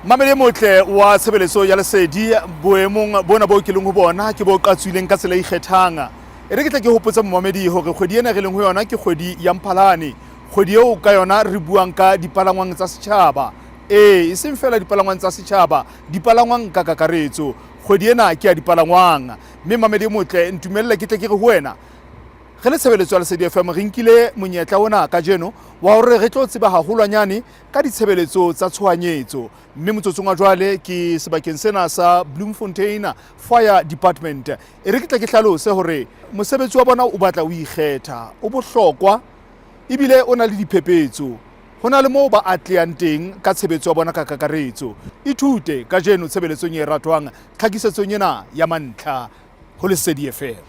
Mamedi e motle wa tshebeletso ya Lesedi, boemong bona bo ke leng ho bona ke bo qatswileng ka tsela e ikgethang. E re ke tle ke hopotse momamedi hore kgwedi ena re leng ho yona ke kgwedi ya Mphalane, kgwedi eo ka yona re buang ka dipalangwang tsa setjhaba. Ee, e seng feela dipalangwang tsa setjhaba, dipalangwang ka kakaretso. Kgwedi ena ke ya dipalangwang. Mme mamedi e motle, ntumelle ke tle ke re ho wena, re le tshebeletso ya Lesedi FM re nkile monyetla ona kajeno wa hore re tlo tseba haholwanyane ka ditshebeletso tsa tshohanyetso. Mme motsotsong wa jwale ke sebakeng sena sa Bloemfontein Fire Department. E re ke tle ke hlalose hore mosebetsi wa bona o batla o ikgetha, o bohlokwa ebile o na le diphephetso. Ho na le moo ba atlehang teng ka tshebetso ya bona ka kakaretso. Ithute kajeno tshebeletsong e ratwang tlhakisetsong ena ya mantlha ho Lesedi FM.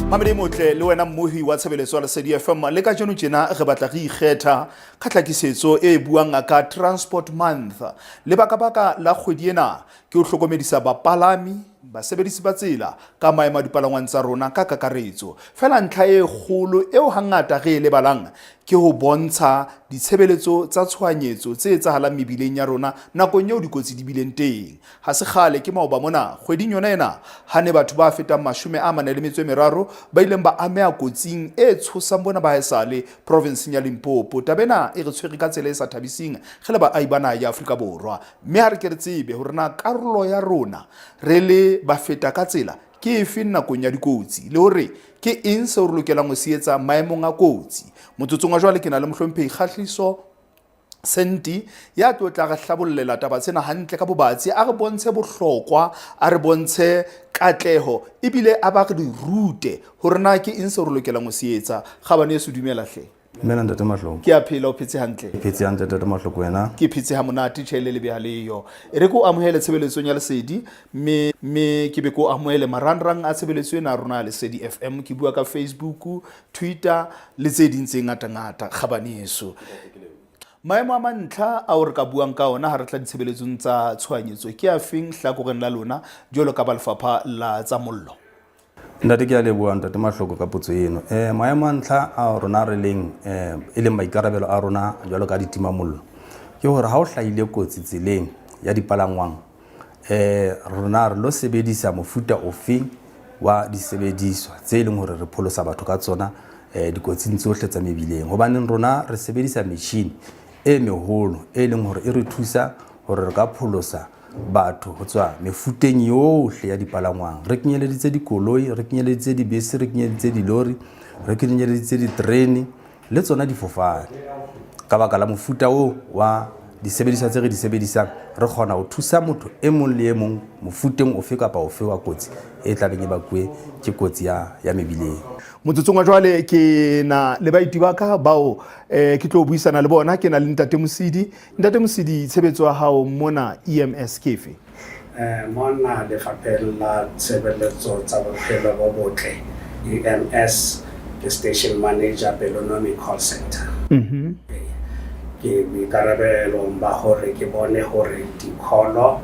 Mamedi motle le wena mmohi wa tshebeletso ya Lesedi FM, le kajeno tjena re batla re ikgetha ka tlhakisetso e buang ka Transport Month. Lebakabaka la kgwedi ena ke ho hlokomedisa bapalami, basebedisi ba tsela ka maemo a dipalangwang tsa rona ka kakaretso. Feela ntlha e kgolo eo hangata re e lebalang ke ho bontsha ditshebeletso tsa tshohanyetso tse etsahalang mebileng ya rona nakong eo dikotsi di bileng teng. Ha se kgale ke maoba mona kgweding yona ena ha ne batho ba fetang 43 ba ileng ba ameha kotsing e tshosang bona ba haesale provinseng ya Limpopo. Taba ena e re tshwere ka tsela e sa thabising re le baahi ba naha ya Afrika Borwa. Mme ha re ke re tsebe hore na karolo ya rona re le bafeta ka tsela ke efe nakong ya dikotsi le hore ke eng seo re lokelang ho se etsa maemong a kotsi. Motsotsong wa jwale ke na le mohlomphehi Kgahliso Senti ya tlo tla re hlabollela taba tsena hantle ka bobatsi, a re bontshe bohlokwa, a re bontshe katleho ebile a ba re di rute hore na ke eng seo re lokelang ho se etsa. Kgabane eso, dumela hle. Dumela ntate Mahloko. Ke a phela, o phetse hantle? Ke phetse hantle ntate Mahloko, wena? Ke phetse ha monate, tjhe le lebe ha leyo. E re ke o amohele tshebeletsong ya Lesedi mme mme ke be ke o amohele marangrang a tshebeletso ena ya rona ya Lesedi FM. Ke bua ka Facebook, Twitter le tse ding tse ngata ngata. Kgabaneso. Maemo a mantlha ao re ka buang ka ona ha re tla ditshebeletsong tsa tshohanyetso ke a feng hlakoreng la lona jwalo ka ba lefapha la tsa mollo? Ntate, ke a leboha ntate Mahloko ka potso eno. Maemo a ntlha a rona re leng e leng maikarabelo a rona jwalo ka ditimamollo ke hore ha o hlahile kotsi tseleng ya dipalangwang, rona re lo sebedisa mofuta ofe wa disebediswa tse leng hore re pholosa batho ka tsona dikotsing tsohle tsa mebileng. Hobaneng rona re sebedisa metjhini e meholo e leng hore e re thusa hore re ka pholosa batho ho tswa mefuteng yohle ya dipalangwang. Re kenyeleditse dikoloi, re kenyeleditse dibese, re kenyeleditse dilori, re kenyeleditse diterene le tsona difofane. Ka baka la mofuta oo wa disebediswa tse re di sebedisang, re kgona ho thusa motho e mong le e mong mofuteng ofe kapa ofe wa kotsi e tlabeng e bakuwe ke kotsi ya mebileng. Motsotsong wa jwale ke na le baeti ba ka bao ke tlo buisana le bona. Ke na le Ntate Mosidi. Ntate Mosidi, tshebetso ya hao mona EMS ke efe? Mona lefapheng la tshebeletso tsa bophelo bo botle, EMS, ke station manager Pelonomi call center. Ke boikarabelong ba hore ke bone hore dikholo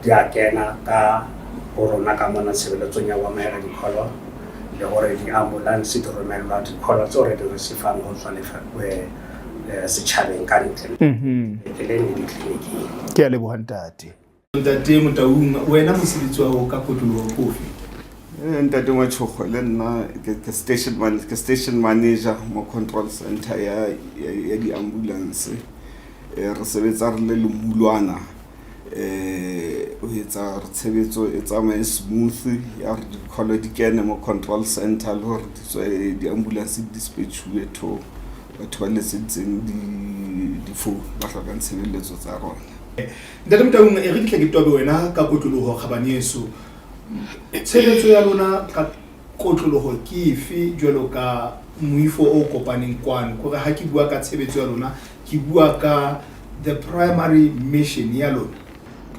di a kena ka ho rona ka mona tshebeletsong ya ho amohela dikholo le hore di-ambulance di romellwa dikholo tseo re di receive-ang ho tswa setjhabeng ka ntle dipetleleng le ditleliniking. Ke a leboha ntate. Ntate Motaung, wena mosebetsi wa hao ka kotloloho ke ofe? Ntate Matshogo, le nna ke station man, ke station manager mo control center ya di-ambulance. Re sebetsa re le lemulwana, ho etsa hore tshebetso e tsamaye smooth ya hore di-call di kene mo control center le hore di tswe di-ambulance di dispatch-uwe to batho ba letseditseng di-phone ba hlokang tshebeletso tsa rona. Ntate Motaung, e re ke tle ke tobe wena ka kotloloho kgabaneso. Tshebetso ya lona ka kotloloho ke efe jwalo ka moifo o kopaneng kwano? Kore ha ke bua ka tshebetso ya lona, ke bua ka the primary mission ya lona.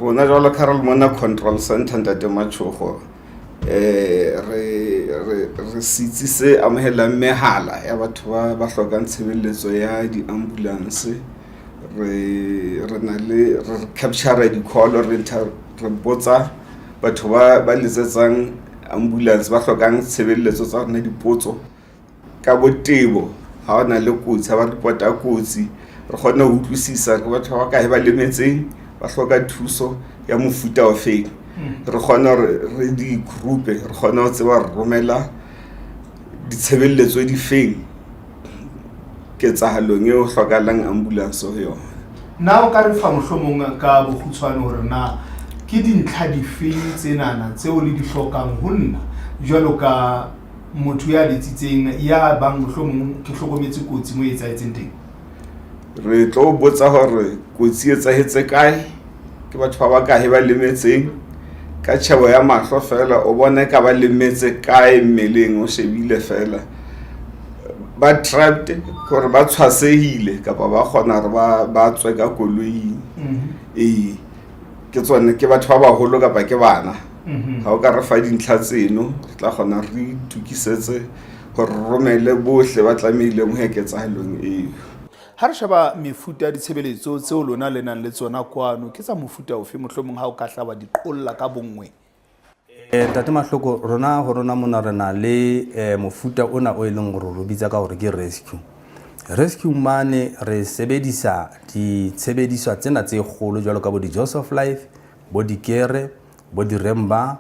Rona jwalo ka re le mona control center Ntate Matshogo, re setsi se amohelang mehala ya batho ba hlokang tshebeletso ya di-ambulance. Re re na le re capture di-call, re re botsa batho ba ba letsetsang ambulance ba hlokang tshebeletso tsa rona dipotso ka botebo. Ha o na le kotsi, ha ba report-a kotsi, re kgone ho utlwisisa ke batho ba bakae ba lemetseng, ba hloka thuso ya mofuta o feng. Re kgone hore re di-group-e, re kgone ho tseba re romela ditshebeletso di feng ketsahalong eo hlokahalang ambulance ho yona. Na o ka re fa mohlomong ka bokgutshwane hore na ke dintlha difeng tsenana tseo le di hlokang ho nna jwalo ka motho ya letsitseng, ya bang mohlomong ke hlokometse kotsi mo e etsahetseng teng? Re tlo botsa hore kotsi e etsahetse kae, ke batho ba bakae ba lemetseng. Ka tjhebo ya mahlo fela o bone ka ba lemetse kae mmeleng, o shebile fela ba trapped, gore ba tshwasehile kapa ba kgona hore ba tswe ka koloing. Ee, ke tsone, ke batho ba baholo kapa ke bana. Ha o ka re fa dintlha tseno, re tla kgona re itukisetse gore re romele bohle ba tlamehileng ho ya ketsahalong eo. Ha re sheba mefuta ya ditshebeletso tseo lona le nang le tsona kwano, ke tsa mofuta ofe mohlomong ha o ka hlaba di qolla ka bonngwe? Ntate Mahloko, rona ho rona mona re na le mofuta ona o e leng gore re bitsa ka gore ke rescue. Rescue mane re sebedisa ditshebediswa tsena tse kgolo jwalo ka bo di-Jaws of Life, bo dikere, bo diremba,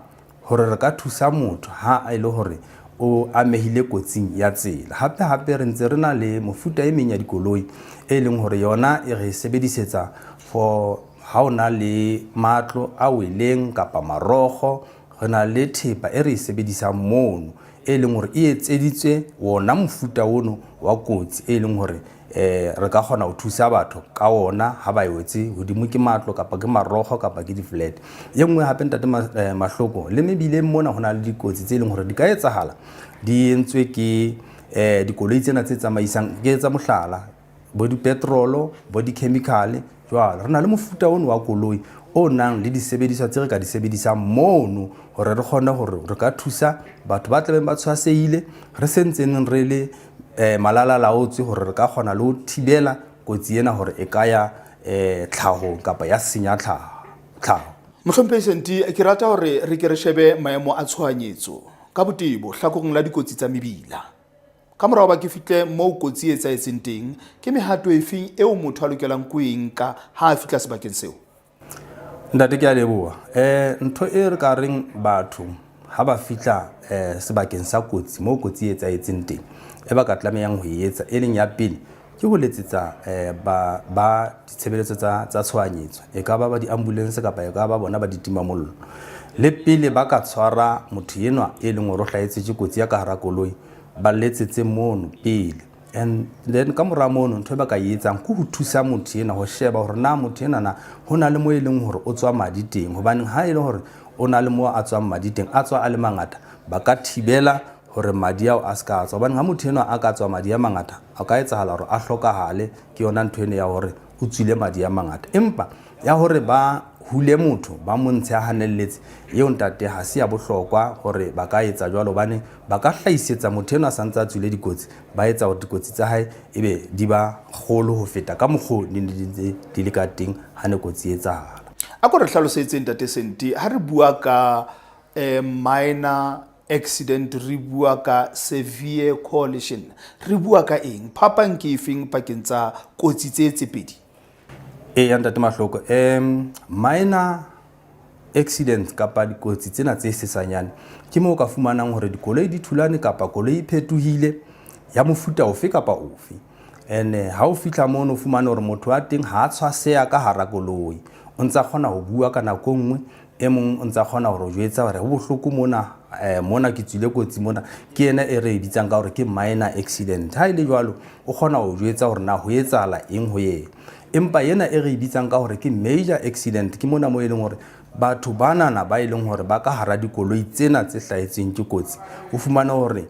hore re ka thusa motho ha e le hore o amehile kotsing ya tsela. Hape hape re ntse re na le mofuta e meng ya dikoloi e leng hore yona e re sebedisetsa for ha o na le matlo a weleng kapa marokgo. Re na le thepa e re e sebedisang mono e leng hore e etseditswe wona mofuta ono wa kotsi, e leng hore re ka kgona ho thusa batho ka ona ha ba e wetse hodimo ke matlo kapa ke marokgo kapa ke di-flat. E nngwe hape, ntate Mahloko, le mebileng mona ho na le dikotsi tse leng hore di ka etsahala di entswe ke dikoloi tsena tse tsamaisang, ke etsa mohlala, bo dipetrolo, bo di-chemical jwalo. Re na le mofuta ono wa koloi o nang le disebediswa tse re ka di sebedisang mono hore re kgone hore re ka thusa batho ba tlabeng ba tshwasehile re sentseneng re le malalalaotswe, hore re ka kgona le ho thibela kotsi ena hore e ka ya tlhahong kapa ya senya tlhaho. Mohlomphehi Senti, ke rata hore re ke re shebe maemo a tshohanyetso ka botebo hlakoreng la dikotsi tsa mebila. Ka morao ba ke fihle moo kotsi e etsahetseng teng, ke mehato efeng eo motho a lokelang ko e nka ha a fihla sebakeng seo? Ntate, ke a leboha. Ntho e re ka reng batho ha ba fihla sebakeng sa kotsi moo kotsi e etsahetseng teng, e ba ka tlamehang ho e etsa, e leng ya pele, ke ho letsetsa ba ditshebeletso tsa tshohanyetso, e ka ba ba di-ambulance kapa e ka ba bona ba ditimamollo. Le pele ba ka tshwara motho enwa e leng hore o hlahetse ke kotsi ya ka hara koloi, ba letsetse mono pele. And then ka mora mono, ntho e ba ka e etsang ke ho thusa motho ena ho sheba hore na motho ena na ho na le mo e leng hore o tswa madi teng, hobaneng ha e le hore o na le mo a tswang madi teng, a tswa a le mangata, ba ka thibela hore madi ao a se ka tswa, hobaneng ha motho enwa a ka tswa madi a mangata, a ka etsahala hore a hlokahale ke yona ntho eno ya hore o tswile madi a mangata. Empa ya hore ba hule motho ba mo ntshe a hanelletse, eo ntate ha se ya bohlokwa hore ba ka etsa jwalo, hobane ba ka hlahisetsa motho enwa a santse a tswile dikotsi, ba etsa hore dikotsi tsa hae ebe di ba kgolo ho feta ka mokgwa di ne di ntse di le ka teng ha ne kotsi e etsahala. A ko re hlalosetse, ntate Senti, ha re bua ka minor accident, re bua ka severe collision, re bua ka eng? Phapang ke efeng pakeng tsa kotsi tse tse pedi? Eya, ntate Mahloko, minor accidents kapa dikotsi tsena tse sesanyane ke moo o ka fumanang hore dikoloi di thulane kapa koloi e phetohile ya mofuta ofe kapa ofe. And ha o fihla mono o fumane hore motho wa teng ha a tshwaseha ka hara koloi, o ntsa kgona ho bua ka nako e nngwe, e mong o ntsa kgona hore o jwetsa hore ho bohloko mona, mona ke tswile kotsi mona, ke ena e re e bitsang ka hore ke minor accident. Ha e le jwalo, o kgona ho jwetsa hore na ho etsahala eng ho yena. Empa ena e re e bitsang ka hore ke major accident, ke mona mo e leng hore batho banana ba e leng hore ba ka hara dikoloi tsena tse hlahetsweng ke kotsi, o fumane hore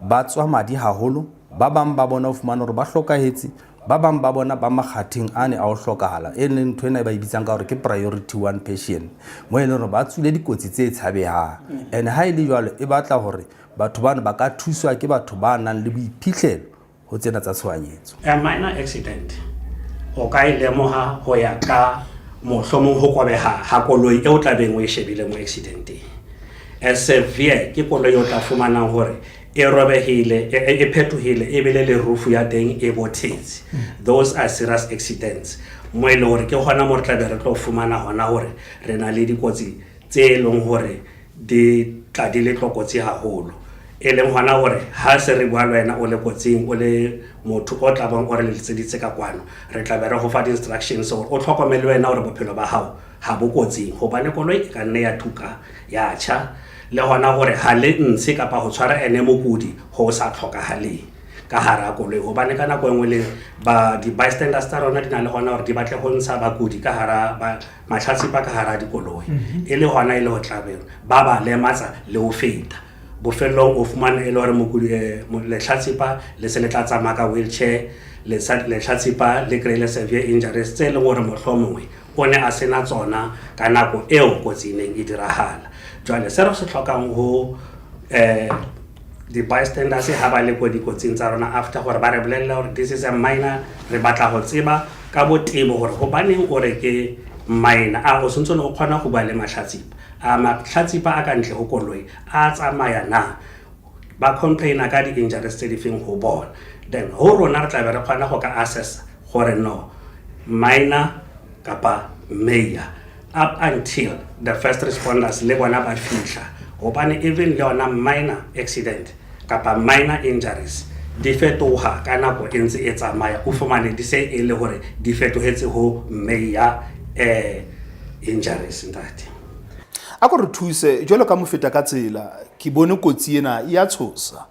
ba tswa madi haholo, ba bang ba bona o fumane hore ba hlokahetse, ba bang ba bona ba makgatheng ane a ho hlokahala, e leng ntho ena e ba e bitsang ka hore ke priority one patient, mo e leng hore ba tswile dikotsi tse tshabehang. And ha e le jwalo, e batla hore batho bano ba ka thuswa ke batho ba nang le boiphihlelo ho tsena tsa tshohanyetso. A minor accident, O ka e lemoha ho ya ka mohlomong ho kobeha ha koloi e o tlabeng o e shebile mo accidenteng. A severe ke koloi o tla fumanang hore e robehile, e phetohile, ebile le roof ya teng e bothetse. Those are serious accidents mo e leng hore ke hona mo re tlabe re tlo fumana hona hore re na le dikotsi tse e leng hore di tla di le tlokotsi haholo, e leng hona hore ha se re bua le wena o le kotsing, o le motho o tlabang o re letseditse ka kwano, re tla be re go fa di-instructions gore o tlhokomele wena gore bophelo ba gago ga bo kotsing, gobane koloi e ka nne ya thuka ya tjha, le hona gore ha le ntshe kapa go tshwara ene mokudi go sa tlhokagaleng ka hara koloi, gobane ka nako e nngwe le ba di-bystanders tsa rona di na le gona gore di batle go ntsha bakudi ka hara matlhatsipa ka hara dikoloi, e le hona e le ho tlabeng ba ba lematsa le ho feta. Bofelong o fumane e le hore mokudi, lehlatsipa le se le tla tsamaya ka wheelchair, lehlatsipa le kry-ile severe injuries tse e leng gore mohlomongwe o ne a sena tsona ka nako eo kotsi e neng e diragala. Jwale se re se tlhokang ho di-bystanders ha ba le ko dikotsing tsa rona, after gore ba re bolelle gore this is a minor, re batla go tseba ka botebo gore gobaneng o re ke minor, a o sentse o kgona go bua le matlhatsipa, a matlhatsipa a ka ntle go koloi a tsamaya na, ba complaina ka di-injuries tse di feng go bona, then ho rona re tlabe re kgona go ka assess gore no, minor kapa major, up until the first responders le bona ba fihla, gobane even le yona minor accident kapa minor injuries di fetoga ka nako e ntse e tsamaya, o fumane di se e le gore di fetogetse ho major injuries, ntate. A ko re thuse jwalo ka mofeta ka tsela, ke bone kotsi ena e ya tshosa.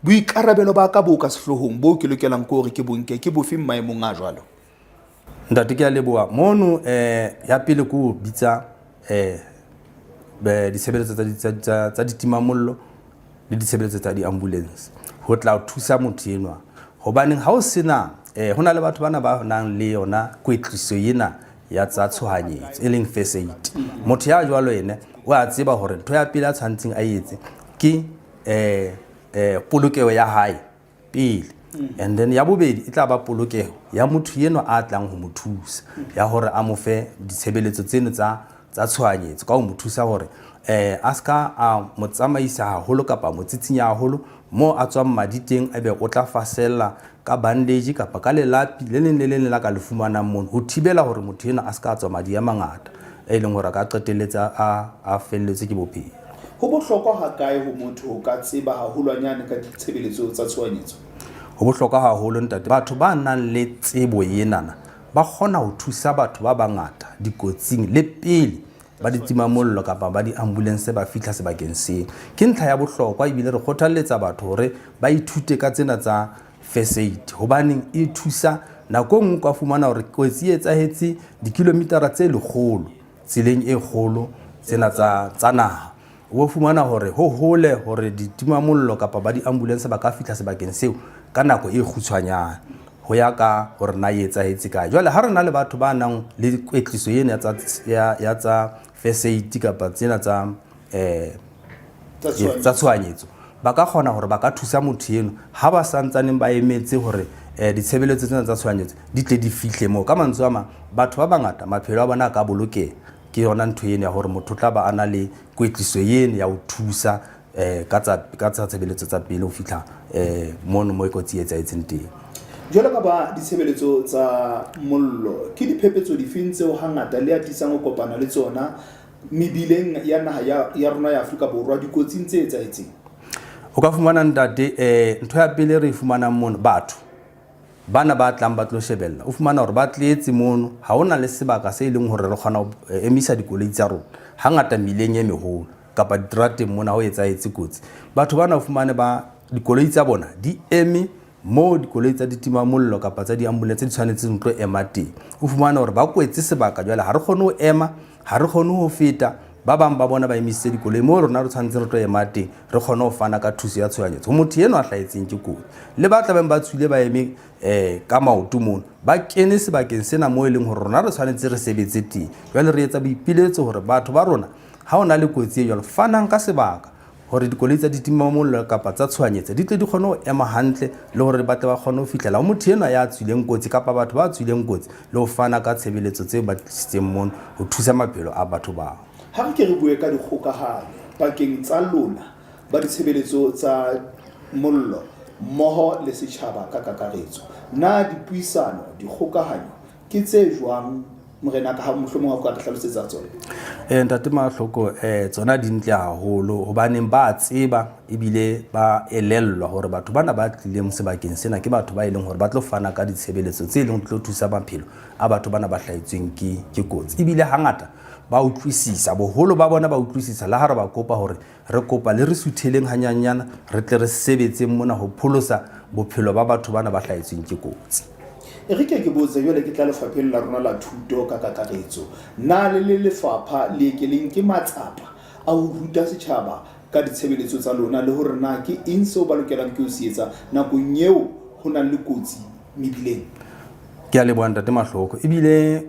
Boikarabelo ba ka bo ka sehloohong bo ke lokelang ke hore ke bonke ke bofeng maemong a jwalo? Ntate, ke a leboha. Mono ya pele ke ho bitsa ditshebeletso tsa ditimamollo le ditshebeletso tsa di-ambulance ho tla thusa motho enwa, hobaneng ha o sena ho na le batho bana ba nang le yona kwetliso ena ya tsa tshohanyetso, e leng first aid. Motho ya jwalo ene o a tseba hore ntho ya pele a tshwanetseng a etse ke polokeho ya hae pele, and then ya bobedi e tla ba polokeho ya motho enwa a tlang ho mo thusa, ya hore a mo fe ditshebeletso tseno tsa tshohanyetso ka ho mo thusa hore a ska a mo tsamaisa haholo kapa mo tsitsinya haholo mo a tswang madi teng, ebe o tla fasella ka bandage kapa ka lelapi le leng le le leng la ka le fumanang mono, ho thibela hore motho enwa a ska tswa madi a mangata e leng hore a ka qetelletse a felletswe ke bophelo. Ho bohlokwa hakae ho motho ho ka tseba haholwanyane ka ditshebeletso tsa tshohanyetso? Ho bohlokwa haholo, ntate. Batho ba nang le tsebo enana ba kgona ho thusa batho ba bangata dikotsing le pele ba ditimamollo kapa ba di-ambulance ba fihla sebakeng seo. Ke ntlha ya bohlokwa, ebile re kgothalletsa batho hore ba ithute ka tsena tsa first aid, hobaneng e thusa. Nako e nngwe ka fumana hore kotsi e etsahetse dikilomitara tse 100 tseleng e kgolo tsena tsa naha, o fumana hore ho hole hore ditimamollo kapa ba di-ambulance ba ka fihla sebakeng seo ka nako e kgutshwanyane, ho ya ka hore na e etsahetse kae. Jwale ha re na le batho ba nang le kwetliso ena ya tsa first aid kapa tsena tsa tshohanyetso, ba ka kgona hore ba ka thusa motho eno ha ba santsaneng ba emetse hore ditshebeletso tsena tsa tshohanyetso di tle di fihle moo. Ka mantswe a mang, batho ba bangata maphelo a bona a ka bolokeha ke yona ntho eno ya hore motho o tla ba a na le kwetliso eno ya ho thusa ka tsa tshebeletso tsa pele ho fihla mono mo e kotsi e etsahetseng teng. Jwalo ka ba ditshebeletso tsa mollo, ke diphephetso difeng tseo hangata le atisang ho kopana le tsona mebileng ya naha ya rona ya Afrika Borwa dikotsing tse etsahetseng? O ka fumana, ntate, ntho ya pele re e fumanang mono, batho bana ba tlang ba tlo shebella, o fumana hore ba tletse mono, ha hona le sebaka se e leng hore re kgona ho emisa dikoloi tsa rona. Hangata mmileng e meholo kapa diterateng mona ho etsahetse kotsi, batho bana o fumane ba dikoloi tsa bona di eme moo dikoloi tsa ditimamollo kapa tsa di-ambulance di tshwanetseng tlo ema teng. O fumane hore ba kwetse sebaka, jwale ha re kgone ho ema, ha re kgone ho feta. Ba bang ba bona ba emisitse dikoloi moo rona re tshwanetse re tlo ema teng, re kgone ho fana ka thuso ya tshohanyetso ho motho eno a hlahetseng ke kotsi. Le ba tlabeng ba tswile ba eme ka maoto mono, ba kene sebakeng sena moo e leng hore rona re tshwanetse re sebetse teng. Jwale re etsa boipiletso hore batho ba rona, ha o na le kotsi e jwalo, fanang ka sebaka. Hore dikoloi tsa ditimamollo kapa tsa tshohanyetso di tle di kgone ho ema hantle le hore ba tle ba kgone ho fihlela ho motho enwa ya tswileng kotsi kapa batho ba tswileng kotsi le ho fana ka tshebeletso tse ba tlisitseng mono ho thusa maphelo a batho bao. Ha re ke re bue ka dikgokahanyo pakeng tsa lona ba ditshebeletso tsa mollo mmoho le setjhaba ka kakaretso. Na dipuisano, dikgokahanyo ke tse jwang morena ka ha mohlomong ha o ka re hlalosetsa tsona? Ntate Mahloko, tsona di ntle haholo hobaneng ba tseba ebile ba elellwa hore batho bana ba tlileng sebakeng sena ke batho ba e leng hore ba tlo fana ka ditshebeletso tse leng di tlo thusa maphelo a batho bana ba hlahetsweng ke kotsi. Ebile hangata ba utlwisisa, boholo ba bona ba utlwisisa le ha re ba kopa hore re kopa le re sutheleng hanyanyana re tle re sebetseng mona ho pholosa bophelo ba batho bana ba hlahetsweng ke kotsi. E re ke ke botse jwale ke tla lefapheng la rona la thuto ka kakaretso. Na le le lefapha le ke le nke matsapa a ho ruta setjhaba ka ditshebeletso tsa lona le hore na ke eng seo ba lokelang ke ho se etsa nakong eo ho nang le kotsi mebileng? Ke a leboha Ntate Mahloko. Ebile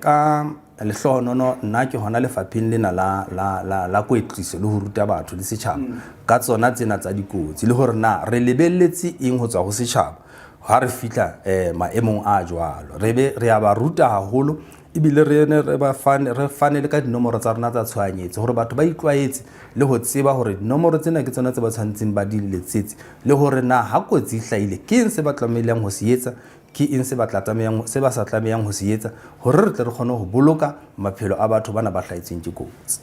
ka lehlohonono nna ke hona lefapheng lena la, la, la, la kwetliso le ho ruta batho le setjhaba ka tsona tsena tsa dikotsi le hore na re lebelletse eng ho tswa ho setjhaba ha re fihla maemong a jwalo. Re be re a ba ruta haholo ebile re ne re ba fane, re fane le ka dinomoro tsa rona tsa tshohanyetso hore batho ba itlwaetse le ho tseba hore dinomoro tsena ke tsona tse ba tshwanetseng ba di letsetse le hore na ha kotsi e hlahile ke eng se ba tlamehileng ho se etsa, ke eng se ba tla tlamehang, se ba sa tlamehang ho se etsa hore re tle re kgone ho boloka maphelo a batho bana ba hlahetsweng ke kotsi.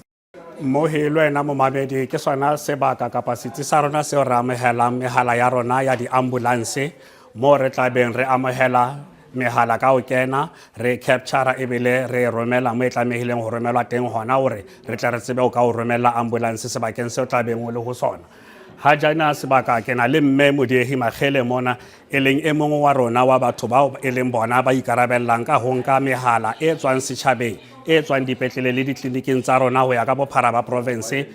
Mmohi le wena momamedi, ke sona sebaka kapa setsi sa rona seo re amohelang mehala ya rona ya di-ambulance, moo re tla beng re amohela mehala ka ho kena, re capture ebile re romela mo e tlamehileng ho romelwa teng hona hore re tle re tsebe ho ka ho romella ambulance sebakeng seo tla beng o le ho sona. Ha jana sebaka ke na le mme Modiehi Makgele mona, e leng e mongwe wa rona wa batho bao e leng bona ba ikarabellang ka ho nka mehala e tswang setjhabeng, e tswang dipetlele le ditleliniking tsa rona ho ya ka bophara ba province.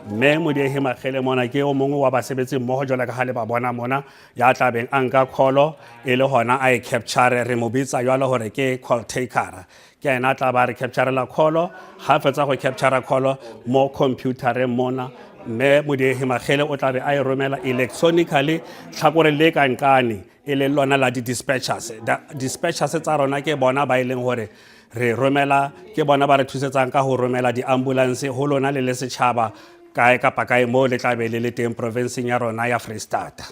Mme Modiehi Makgele mona ke o mongwe wa basebetsi mmoho jwalo ka ha le ba bona mona, ya tla beng a nka call e le hona a e capture, re mo bitsa jwalo hore ke call taker. Ke ena a tla ba re capturela call, ha fetsa go capture call mo computereng mona, mme Modiehi Makgele o tla be a e romela electronically tlhakoreng le ka nqane e leng lona la di-dispatchers. Dispatchers tsa rona ke bona ba e leng hore re romela, ke bona ba re thusetsang ka ho romela di-ambulance ho lona le le setjhaba kae kapa kae moo le tla be le le teng provinceng ya rona ya Freistata.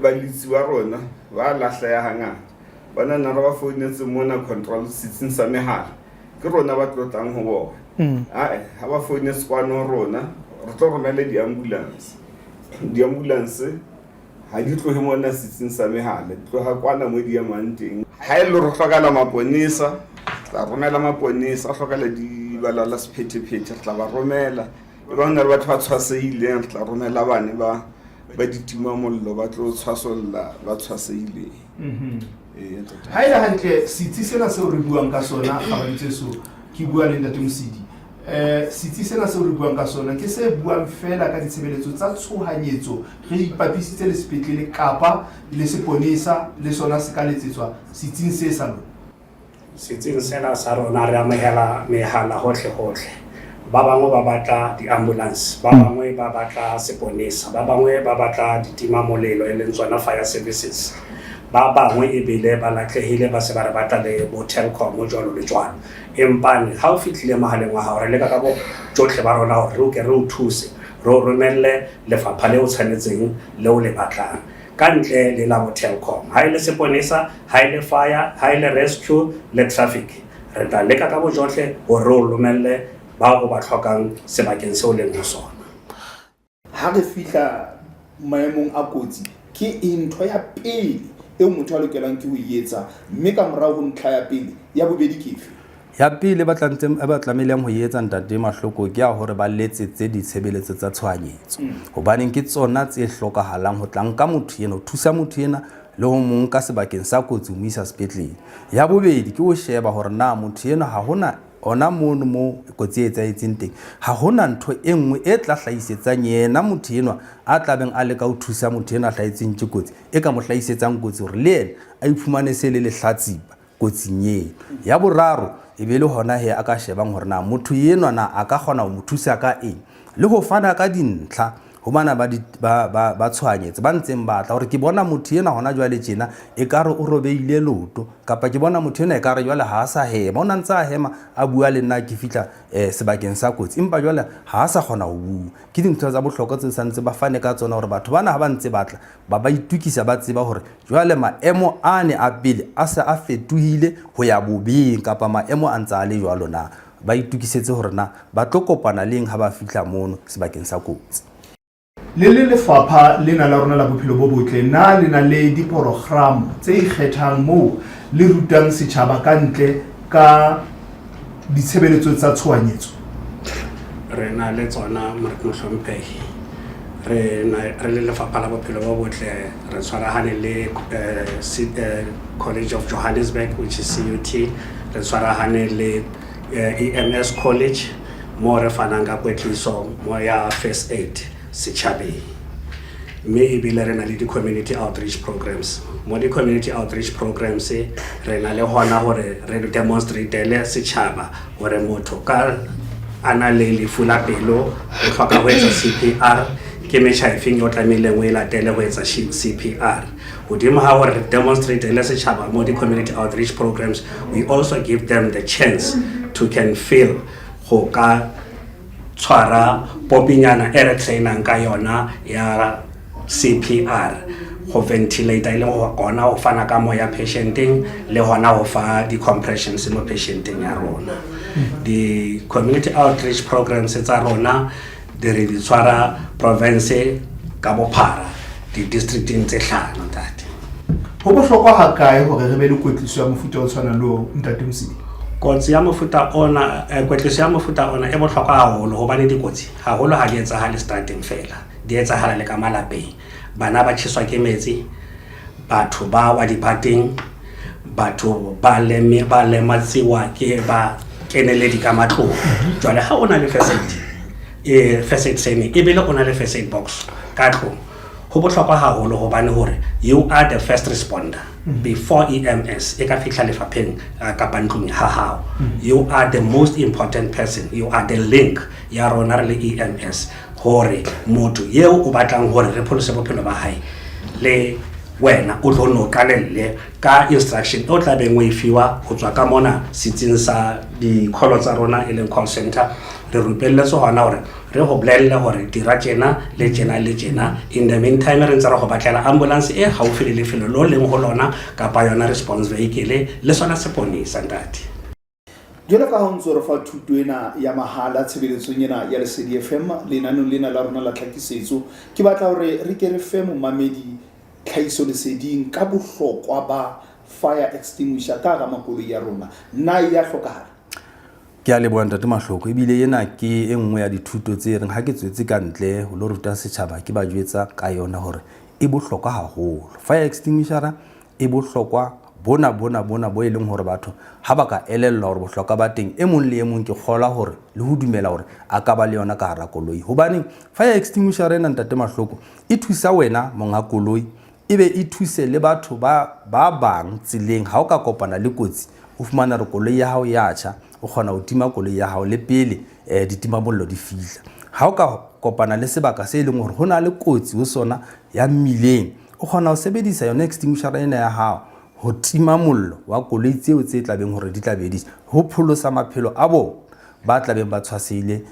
Baletsi ba rona ba lahleha hangata, ba nana re ba founetse mona control setsing sa mehala, ke rona ba tlo tlang ho bona. Ae, ha ba founetse kwano ho rona re tlo romela di-ambulance. Di-ambulance ha di tlohe mona setsing sa mehala, di tloha kwana mo di emang teng. Ha e le hore ho hlokahala maponesa, re tla romela maponesa, ho hlokahala dibalala sephethephethe, re tla ba romela. E ba ho na le batho ba tshwasehileng, re tla romela bane ba ba ditimamollo ba tlo tshwasolla ba tshwasehileng. Ee, ntate. Ha e le hantle setsi sena seo re buang ka sona Kgabaditseso, ke bua le Ntate Mosidi. Setsi sena seo re buang ka sona ke se buang feela ka ditshebeletso tsa tshohanyetso, re ipapisitse le sepetlele kapa le seponesa le sona se ka letsetswa setsing se sa lona? Setsing sena sa rona re amohela mehala hohle hohle. Ba bangwe ba batla di-ambulance, ba bangwe ba batla seponesa, ba bangwe ba batla ditimamolelo e leng tsona fire services. Ba bangwe ebile ba latlehile ba se ba re batla le bo Telkom jwalo le jwalo. Empane ha o fihlile mohaleng wa hao re leka ka bojohle ba rona hore re o ke re o thuse, re o romelle lefapha le o tshwanetseng le o le batlang. Ka ntle le la bo Telkom, ha e le seponesa, ha e le fire, ha e le rescue le traffic, re tla leka ka bojohle hore re o romelle bao o ba hlokang sebakeng seo leng ho sona. Ha re fihla maemong a kotsi, ke eng ntho ya pele eo motho a lokelang ke ho e etsa, mme ka morao ho ntlha ya pele, ya bobedi ke efe? Ya pele ba tlantseng ba tlamehileng ho etsa Ntate Mahloko ke ya hore ba letsetse ditshebeletso tsa tshohanyetso. Hobaneng ke tsona tse hlokahalang ho tla nka motho ena, ho thusa motho ena le ho mo nka sebakeng sa kotsi ho mo isa sepetlele. Ya bobedi ke ho sheba hore na motho enwa ha hona hona mono mo kotsi e etsahetseng teng, ha hona ntho e nngwe e tla hlahisetsang yena motho enwa a tlabeng a leka ho thusa motho enwa a hlahetsweng ke kotsi, e ka mo hlahisetsang kotsi hore le yena a iphumane se le lehlatsipa kotsing eno. Ya boraro e be le hona he a ka shebang hore na motho enwa na a ka kgona ho mo thusa ka eng le ho fana ka dintlha. ho bana ba ba tshohanyetso ba ntseng ba tla hore ke bona motho ena hona jwale tjena ekare o robehile leoto, kapa ke bona motho ena ekare jwale ha a sa hema, o na ntse a hema a bua le nna ke fihla sebakeng sa kotsi, empa jwale ha a sa kgona ho bua. Ke dintho tsa bohlokwa tse santse ba fane ka tsona hore batho bana ha ba ntse ba tla ba ba itukisa, ba tseba hore jwale maemo a ne a pele a se a fetohile ho ya bobeng, kapa maemo a ntse a le jwalo na, ba itukisetse hore na ba tlo kopana le eng ha ba fihla mono sebakeng sa kotsi. Le le lefapha lena la rona la bophelo bo botle, na le na le diporogramo tse ikgethang moo le rutang setjhaba ka ntle ka ditshebeletso tsa tshohanyetso? Re na le tsona, mohlomphehi. Re le lefapha la bophelo bo botle re tshwarahane le College of Johannesburg, which is CUT, re tshwarahane le EMS College mo re fanang ka kwetliso mo ya first aid setjhabeng, mme ebile re na le di-community outreach programs. Mo di-community outreach programs re na le hona hore re demonstratele setjhaba hore motho ka a na le lefu la pelo o hloka ho etsa CPR, ke metjha efeng o tlamehileng o e latele ho etsa CPR. Hodimo ha hore re demonstratele setjhaba mo di-community outreach programs, we also give them the chance to can feel go ka tshwara popinyana e re trainang ka yona ya CPR, go ventilate, e leng go gona ho fana ka moya patienteng le hona ho fa di-compressions mo patienteng ya rona. Di-community outreach programs tsa rona di re di tshwara province ka bophara, di-districteng tse 5, ntate. Ho bohlokwa hakae hore re be le kwetliso ya mofuta o tshwanang le oo, ntate Mosibi? Kotsi ya mofuta ona, kwetliso ya mofuta ona e bohlokwa haholo, hobane dikotsi haholo ha di etsahale strateng fela, di etsahala le ka malapeng. Bana ba tjheswa ke metsi, batho ba wa dibateng, batho ba leme ba lematsiwa ke ba keneledi ka matlong. Jwale ha o na le first aid, first aid training, ebile o na le first aid box ka tlong, ho bohlokwa haholo, hobane hore you are the first responder before EMS e ka fihla lefapheng kapa ntlong ha hao. You are the most important person, you are the link ya rona re le EMS, hore motho eo o batlang hore re pholose bophelo ba hae le wena o tlo no qalelle ka instruction o tla beng o e fiwa ho tswa ka mona setsing sa di-call tsa rona, e leng call center. Re rupelletse hona hore re go bolelle hore dira tjena le tjena le tjena. In the meantime re ntse re go batlela ambulance e haufi le lefelo lo leng ho lona, kapa yona response vehicle le sona seponesa, ntate. Jwalo ka ha o ntso re fa thuto ena ya mahala tshebeletsong ena ya Lesedi FM lenaneng lena la rona la tlhakisetso, ke batla hore re ke re fe momamedi tlhahiso leseding ka bohlokwa ba fire extinguisher ka hara makoloi ya rona. Na e ya hlokahala? Ke a leboha, ntate Mahloko. Ebile ena ke e nngwe ya dithuto tse reng ha ke tswetse ka ntle ho lo ruta setjhaba, ke ba jwetsa ka yona hore e bohlokwa haholo. Fire extinguisher e bohlokwa bona bona bona bo e leng hore batho ha ba ka elellwa hore bohlokwa ba teng, e mong le e mong ke kgolwa hore le ho dumela hore a ka ba le yona ka hara koloi. Hobane fire extinguisher ena, ntate Mahloko, e thusa wena monga koloi, e be e thuse le batho ba ba bang tseleng. Ha o ka kopana le kotsi, o fumana hore koloi ya hao ya tjha, o kgona ho tima koloi ya hao le pele ditimamollo di fihla. Ha o ka kopana le sebaka se leng hore ho na le kotsi ho sona ya mmileng, o kgona ho sebedisa yona extinguisher ena ya hao ho tima mollo wa koloi tseo tse tlabeng hore di tla be di ho pholosa maphelo a bona ba tlabeng ba tshwasehile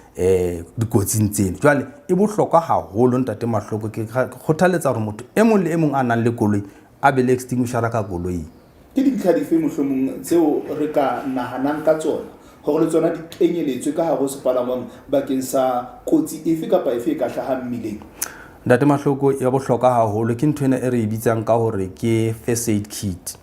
dikotsing tseno. Jwale e bohlokwa haholo, ntate Mahloko. Ke kgothaletsa hore motho e mong le e mong a nang le koloi a be le extinguisher ka koloing. Ke dintlha dife mohlomong tseo re ka nahanang ka tsona hore le tsona di kenyeletswe ka hare ho sepalangwang bakeng sa kotsi efe kapa efe e ka hlahang mmileng? Ntate Mahloko, ya bohlokwa haholo ke ntho ena e re e bitsang ka hore ke first aid kit.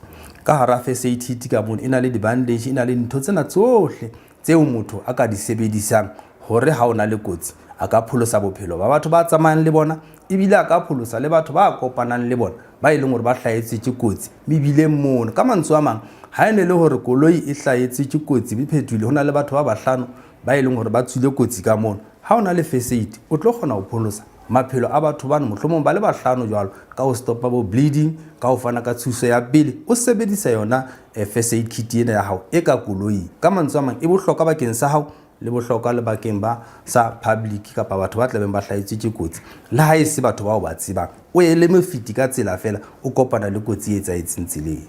Ka hara first aid kit ka mono e na le di-bandage, e na le dintho tsena tsohle tseo motho a ka di sebedisang hore ha o na le kotsi a ka pholosa bophelo ba batho ba tsamayang le bona, ebile a ka pholosa le batho ba kopanang le bona ba e leng hore ba hlahetswe ke kotsi mebileng mono. Ka mantswe a mang, ha e ne le hore koloi e hlahetswe ke kotsi e phetohile, ho na le batho ba bahlano ba e leng hore ba tswile kotsi ka mono, ha o na le first aid o tlo kgona ho pholosa maphelo a batho bano mohlomong ba le bahlano jwalo, ka ho stopa bo bleeding, ka ho fana ka thuso ya pele o sebedisa yona first aid kit ena ya hao e ka koloing. Ka mantswe a mang, e bohlokwa bakeng sa hao. le bohlokwa le bakeng ba sa public kapa batho ba tlabeng ba hlahetswe ke kotsi, le ha e se batho bao ba tsebang, o ye le mofeti ka tsela fela o kopana le kotsi e etsahetseng tseleng.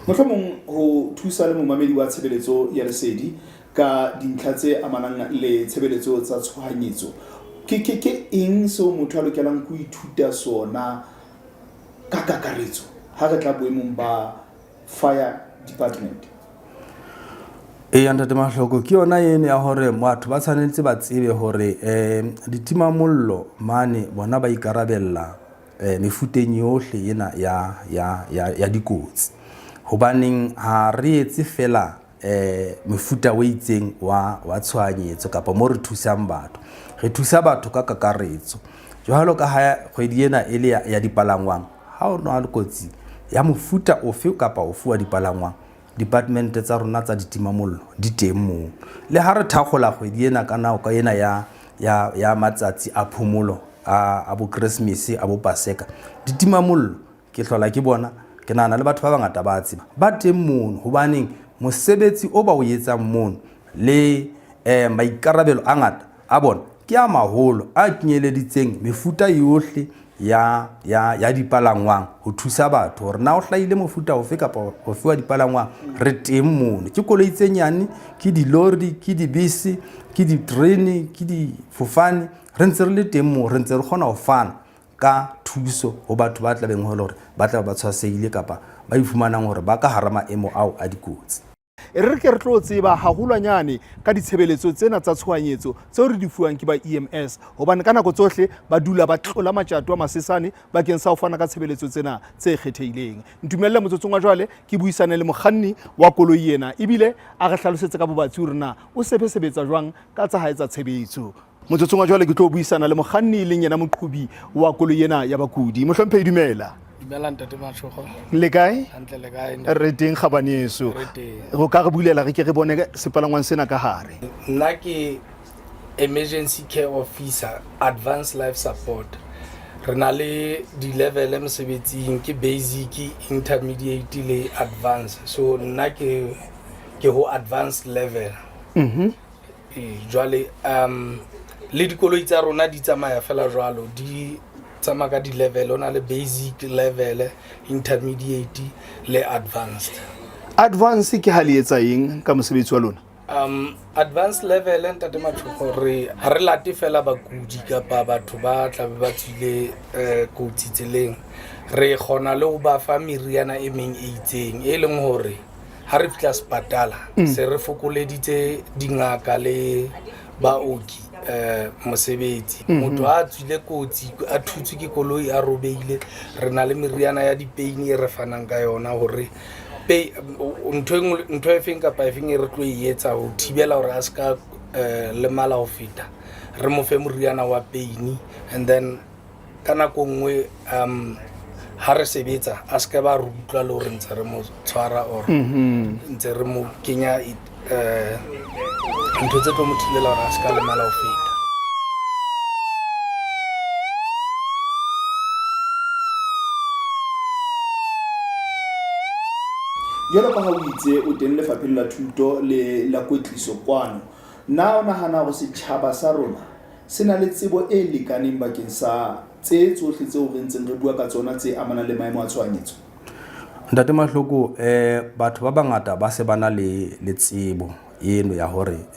Mohlomong ho thusa le momamedi wa tshebeletso ya Lesedi ka dintlha tse amanang le tshebeletso tsa tshohanyetso, ke ke ke eng seo motho a lokelang ho ithuta sona ka kakaretso ha re tla boemong ba fire department? Eya ntate Mahloko, ke yona eno ya hore batho ba tshwanetse ba tsebe hore um ditimamollo mane bona ba ikarabella um mefuteng yohle ena ya, ya, ya, ya dikotsi. Hobaneng ha re etse fela um mefuta o itseng wa, wa tshohanyetso kapa mo re thusang batho. Re thusa batho ka kakaretso. Jwalo ka ha kgwedi ena e le ya, ya dipalangwang, ha o na le kotsi ya mofuta ofe kapa ofe wa dipalangwang, department tsa rona tsa ditimamollo di teng moo. Le ha re thakgola kgwedi ena ka nako ena ya, ya, ya matsatsi a phomolo a, a bo Keresemese, a bo Paseka, ditimamollo ke hlola ke bona, ke nahana le batho ba bangata ba tseba, ba teng mono. Hobaneng mosebetsi o ba o etsang mono le eh, maikarabelo a ngata a bona ke a maholo a kenyeleditseng mefuta yohle ya, ya, ya dipalangwang ho thusa batho hore na o hlahile mofuta ofe kapa ofe wa dipalangwang, re teng mono. Ke koloi tse nyane, ke dilori, ke dibese, ke diterene, ke difofane, re ntse re le teng moo, re ntse re kgona ho fana ka thuso ho batho ba tlabeng ho le hore ba tla ba tshwasehile kapa ba ifumanang hore ba ka hara maemo ao a dikotsi. E re ke re tlo tseba haholwanyane ka ditshebeletso tsena tsa tshohanyetso tseo re di fuwang ke ba EMS, hobane ka nako tsohle ba dula ba tlola matjato a masesane bakeng sa ho fana ka tshebeletso tsena tse kgethehileng. Ntumelle motsotsong wa jwale ke buisane le mokganni wa koloi ena, ebile a re hlalosetse ka bobatsi hore na o sebesebetsa jwang ka tsa hae tsa tshebetso. Motsotsong wa jwale ke tlo buisana le mokganni e leng yena moqhobi wa koloi ena ya bakudi. Mohlomphehi, dumela. Dumela ntate Matshogo. Le kae? Hantle, le kae? Re teng kgabaneso. Re teng. Go ka re bulela re ke re bone sepalangwang sena ka hare. Nna ke emergency care officer, advanced life support. Re na le di-level mosebetsing, ke basic, intermediate le advanced. So nna ke ke ho advanced level. Ee, jwale le dikoloi tsa rona di tsamaya fela jwalo, di tsamaya ka di-level. O na le basic level, intermediate le advanced. Advance ke ha le etsa eng ka mosebetsi wa lona? Advanced level, ntate Matshogo, re ha re late fela bakudi kapa batho ba tlabe ba tswile kotsi tseleng, re kgona le ho ba fa meriana e meng e itseng, e leng hore ha re fihla sepatala se re fokoleditse dingaka le baoki mosebetsi. Motho ha a tswile kotsi, a thutswe ke koloi, a robeile, re na le meriana ya dipeini e re fanang ka yona hore ntho e nngwe, ntho e feng kapa e feng e re tlo e etsa ho thibela hore a se ka lemala ho feta, re mo fe moriana wa peini. And then ka nako nngwe ha re sebetsa a se ka ba re utlwa le hore ntse re mo tshwara or ntse re mo kenya ntho tse tlo mo thibela hore a se ka lemala ho feta. Jwalo ka ha o itse o teng lefapheng la thuto le la kwetliso kwano, na o nahana hore setjhaba sa rona se na le tsebo e lekaneng bakeng sa tse tsohle tseo re ntseng re bua ka tsona tse amanang le maemo a tshohanyetso? Ntate Mahloko, batho ba bangata ba se ba na le, le tsebo eno ya hore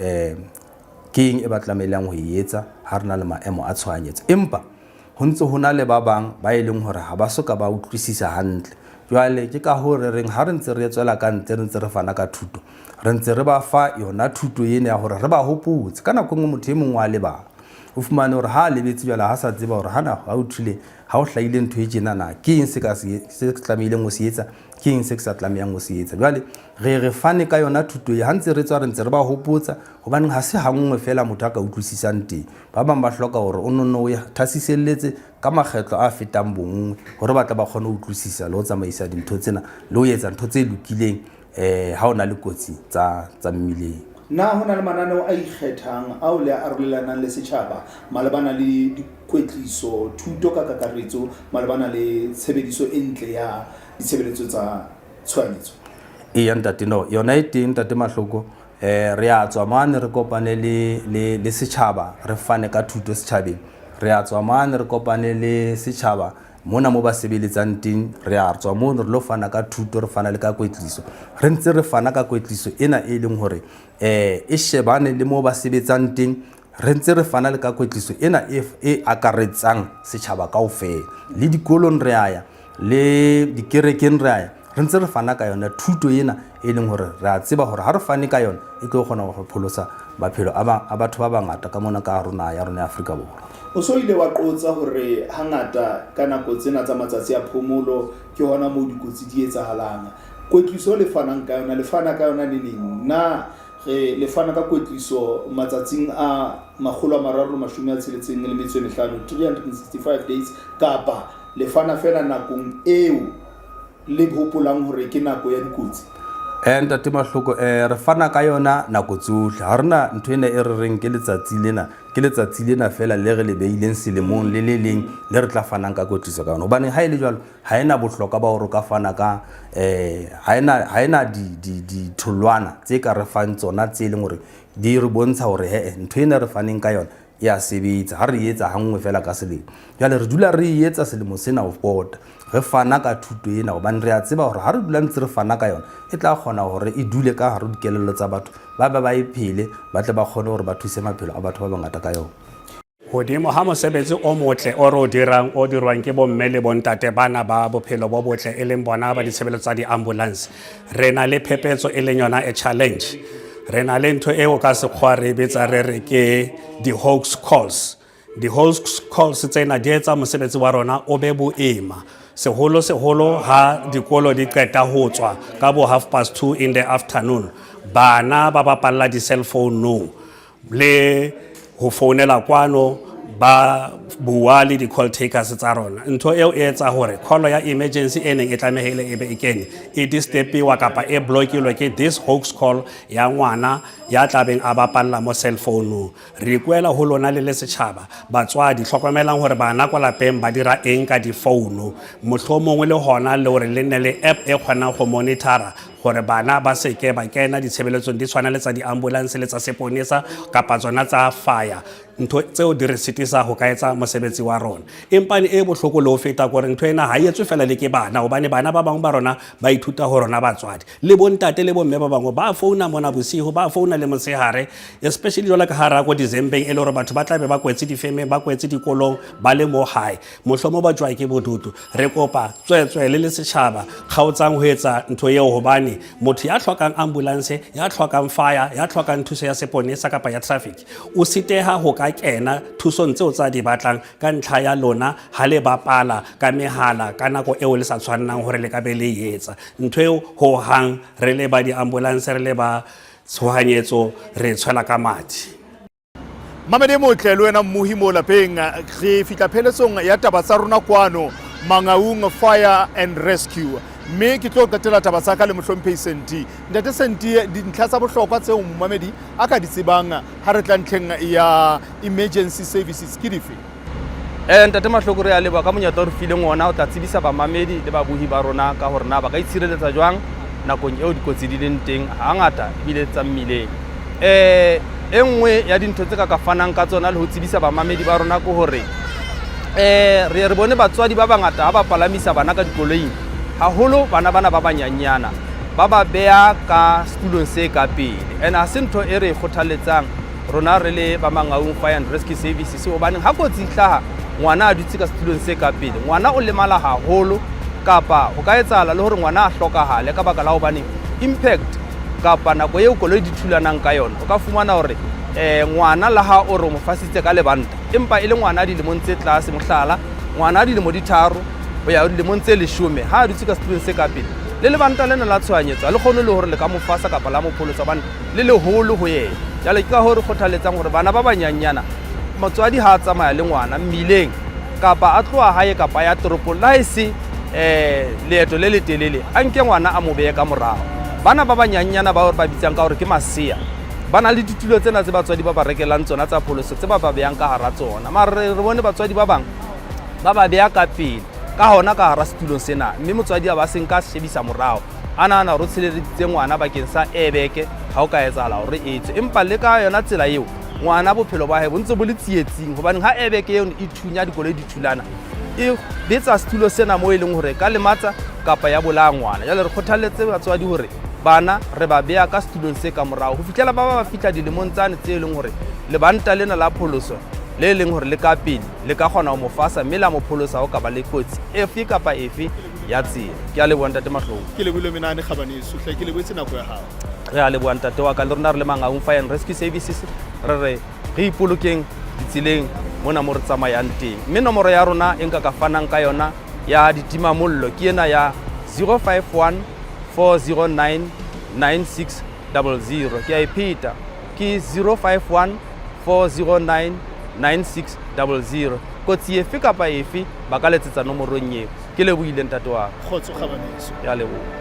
ke eng e ba tlamehileng ho e etsa ha re na le maemo a tshohanyetso. Empa ho ntse ho na le ba bang ba e leng hore ha ba so ka ba utlwisisa hantle. Jwale ke ka hoo re reng ha re ntse re tswela ka ntle re ntse re fana ka thuto, re ntse re ba fa yona thuto ena ya hore re ba hopotse. Ka nako e nngwe motho e mong wa lebala, o fumane hore ha a lebetse jwale ha sa tseba hore hana ha o thule ha o hlahile ntho e tjena na ke eng se ka se se tlamehileng ho se etsa, ke eng se ke sa tlamehang ho se etsa. Jwale re re fane ka yona thuto e, ha ntse re tswa re ntse re ba hopotsa, hobaneng ha se hanngwe fela motho a ka utlwisisang teng. Ba bang ba hloka hore o nonne o thasiselletse ka makgetlo a fetang bonngwe hore ba tle ba kgone ho utlwisisa le ho tsamaisa dintho tsena le ho etsa ntho tse lokileng ha o na le kotsi tsa, tsa mmileng. Na ho na le mananeo a ikgethang ao le a arolelanang le setjhaba malebana le dikwetliso, thuto ka kakaretso malebana le tshebediso e ntle ya ditshebeletso tsa tshohanyetso? Eya ntate, no yona e teng ntate Mahloko. Re a tswa mane re kopane le setjhaba, re fane ka thuto setjhabeng. Re a tswa mane re kopane le setjhaba mona mo ba sebeletsang teng, re a tswa mono re lo fana ka thuto, re fana le ka kwetliso. Re ntse re fana ka kwetliso ena e leng hore e shebane le mo ba sebetsang teng, re ntse re fana le ka kwetliso ena e akaretsang setjhaba kaofela. Le dikolong re a ya, le dikerekeng re a ya, re ntse re fana ka yona thuto ena e leng hore re a tseba hore ha re fane ka yona e tlo kgona ho pholosa maphelo a batho ba bangata ka mona ka hare ho naha ya rona ya Afrika Borwa. O so ile wa qotsa hore hangata ka nako tsena tsa matsatsi a phomolo ke hona moo dikotsi di etsahalang. Kwetliso le fanang ka yona, le fana ka yona neneng? Na re le fana ka kwetliso matsatsing a 365, 365 days, kapa le fana feela nakong eo le hopolang hore ke nako ya dikotsi? Ntate Mahloko, re fana ka yona nako tsohle. Ha rena ntho ena e re reng ke letsatsi lena, ke letsatsi lena feela le re le beileng selemong le le leng le re tla fanang ka kwetliso ka yona. Hobane ha e le jwalo, ha ena bohlokwa ba hore o ka fana ka ha ena ditholwana tse ka re fang tsona tse leng hore di re bontsha hore he-e ntho ena re faneng ka yona e a sebetsa ha re etsa hanngwe feela ka selemo. Jwale re dula re e etsa selemo sena ho pota, re fana ka thuto ena hobane re a tseba hore ha re dula ntse re fana ka yona e tla kgona hore e dule ka hare ho dikelello tsa batho, ba be ba e phele, ba tle ba kgone hore ba thuse maphelo a batho ba bangata ka yona. Hodimo ha mosebetsi o motle o re o dirang, o dirwang ke bomme le bontate bana ba bophelo bo botle e leng bona ba ditshebeletso tsa di-ambulance, re na le phephetso e leng yona e challenge. Re na le ntho eo ka sekgowa re e bitsa re re ke di-hoax calls. Di-hoax calls tsena di etsa mosebetsi wa rona o be boima, seholo seholo ha dikolo di qeta ho tswa ka bo 2:30 in the afternoon. Bana ba bapalla di-cell phone-ong le ho founela kwano, ba bua le di-call takers tsa rona. Ntho eo e etsa hore call ya emergency e neng e tlamehile e be e kene e disturbiwa kapa e blockilwe ke this hoax call ya ngwana ya tlabeng a bapalla mo cell phone-ong. Re ikuela ho lona le le setjhaba, batswadi, hlokomelang hore bana kwa lapeng ba dira eng ka difounu, mohlomongwe le hona le hore le nne le app e kgonang go monitora gore bana ba seke ba kena ditshebeletsong di tshwana le tsa di-ambulance le tsa seponesa kapa tsona tsa fire. Ntho tseo di re sitisa ho ka etsa mosebetsi wa rona. Empane e bohloko le ho feta kore ntho ena ha e etswe fela le ke bana, hobane bana ba bangwe ba rona ba ithuta ho rona batswadi. Le bontate le bomme ba bangwe ba founa mona bosigo, ba founa le motshehare, especially jwalo ka hara ko December e le hore batho ba tlabe ba kwetse difemeng, ba kwetse dikolong, ba le mo hae, mohlomong ba jwa ke bodutu. Re kopa tswetswe le le setjhaba, kgaotsang ho etsa ntho eo, hobane motho ya hlokang ambulance, ya hlokang fire, ya hlokang thuso ya seponesa kapa ya traffic o siteha ho ka kena thusong tseo tsa di batlang ka ntlha ya lona ha le bapala ka mehala ka nako eo le sa tshwannang hore le ka be le e etsa. Ntho eo hohang re le ba di-ambulance, re le ba tshohanyetso, re tshwela ka madi. Mamedi motle le wena mmohi mo lapeng, re fihla pheletsong ya taba tsa rona kwano Mangaung Fire and Rescue, mme ke tlo qetela taba tsa ka le mohlomphehi Senti. Ntate Senti, dintlha tsa bohlokwa tseo momamedi a ka di tsebang ha re tla ntlheng ya emergency services ke dife? Ntate Mahloko, re a leboha ka monyetla o re fileng ona o tla tsebisa bamamedi le babohi ba rona ka hore na ba ka itshireletsa jwang nakong eo dikotsi di leng teng hangata ebile tsa mmileng. E nngwe ya dintho tse ka fanang ka tsona le ho tsebisa bamamedi ba rona ke hore re re bone batswadi ba bangata ha ba palamisa bana ka dikoloing, haholo bana bana ba banyanyana, ba ba beha ka setulong se ka pele. And ha se ntho e re e kgothaletsang rona re le ba Mangaung Fire and Rescue Services, hobaneng ha kotsi e hlaha ngwana a dutse ka setulong se ka pele, ngwana o lemala haholo, kapa ho ka etsahala le hore ngwana a hlokahale ka baka la hobane impact kapa nako eo koloi di thulanang ka yona, o ka fumana hore ngwana le ha o re o mo fasitse ka lebanta, empa e le ngwana a dilemong tse tlase, mohlala ngwana a dilemo di 3 ho ya dilemong tse 10, ha a dutse ka setulong se ka pele, le lebanta lena la tshohanyetso ha le kgone le hore le ka mo fasa kapa la mo pholosa hobane le leholo ho yena. Jwale ke ka hoo re kgothaletsang hore bana ba banyanyana, motswadi ha a tsamaya le ngwana mmileng kapa a tloha hae kapa ya toropong, le ha e se leeto le letelele, a nke ngwana a mo behe ka morao. Bana ba banyanyana bao re ba bitsang ka hore ke masea, ba na le ditulo tsena tse batswadi ba ba rekelang tsona tsa pholoso tse ba ba behang ka hara tsona. Mara re bone batswadi ba bang ba ba beha ka pele ka hona ka hara setulong sena, mme motswadi a ba se nka shebisa morao, a nahana hore o tshireleditse ngwana bakeng sa airbag Ha o ka etsahala hore e tswe, empa le ka yona tsela eo ngwana bophelo ba hae bo ntse bo le tsietsing, hobaneng ha airbag eo e thunya dikoloi di thulana, e betsa setulo sena moo e leng hore ka lematsa kapa ya bolaya ngwana. Jwale re kgothalletse batswadi hore bana re ba beya ka setulong se ka morao ho fihlela ba ba fihla dilemong tsane tse e leng hore lebanta lena la pholoso le leng hore le ka pele le ka kgona ho mo fasa mme la mo pholosa ho ka ba le kotsi efe kapa efe ya tsela. Ke a leboha, ntate Mahloko. Ke lebohile menane kgabaneso hle, ke lebohetse nako ya hao. Re a leboha, ntate wa ka. Le rona re le Mangaung Fire and Rescue Services re re re ipolokeng ditseleng mona mo re tsamayang teng, mme nomoro ya rona e nka ka fanang ka yona ya ditimamollo ke ena ya 051 409 9600. Ke a e pheta, ke 051 409 9600. Kotsi efe kapa efe ba ka letsetsa nomorong eo. Ke lebohile, ntate wa ka. Kgotso kgabaneso. Ke a leboha.